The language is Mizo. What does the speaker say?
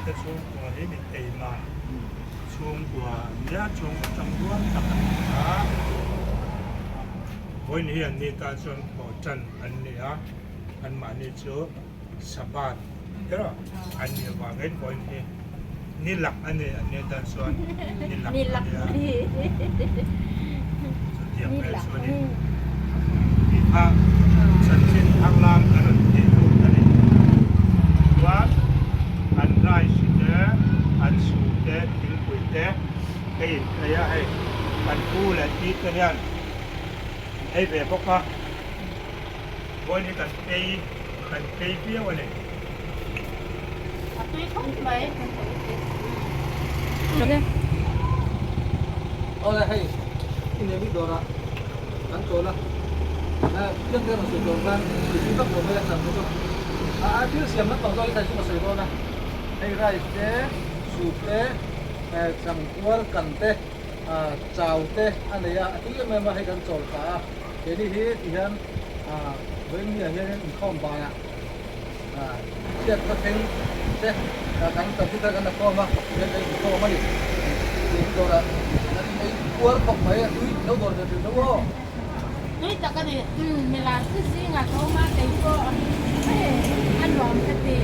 te chhungkua hi mi teima chhungkua an nia, chhungkaw tangrual tak an ni a. Vawiin hi an ni tan chuan thaw tan an ni a, anmahni chu Sabbath erawh an nih avangin vawiin hi ni lak a ni, an ni tan chuan ni lak a ni a. Chutiang vel chuanin tih kha chanchin thanglam a rawn tih lut a ni. Chuan an rice te, an su te, thingpui te hei in ei a, hei kan pu leh pi te hian an ei ve bawk a. Vawiin hi kan ei kan ei viau a ni. A tui khawp mai. Awle hei i nei bik dawrah kan chawl a, piang te rawn sawi tur khan tui vak lo mai a chang te chu a thil siam lampang zawk hi thai chu ka sawi dawn a, hei rice te soup te changkuar kan te chau te a nei a, a tui em em a hei kan chawl ta a. Keini hi ti hian Vawiinni ah hianin inkhawm banah chhiat khaw thleng te kan computer kan la khawm a, ti hian kan inkhawm a ni. Keini dawrah kan ei kual khawp mai a, tui lo dawr ve thin tho aw. Tui tak a ni. Milar te zingah ka awm a, kei pawh a nuam ka ti.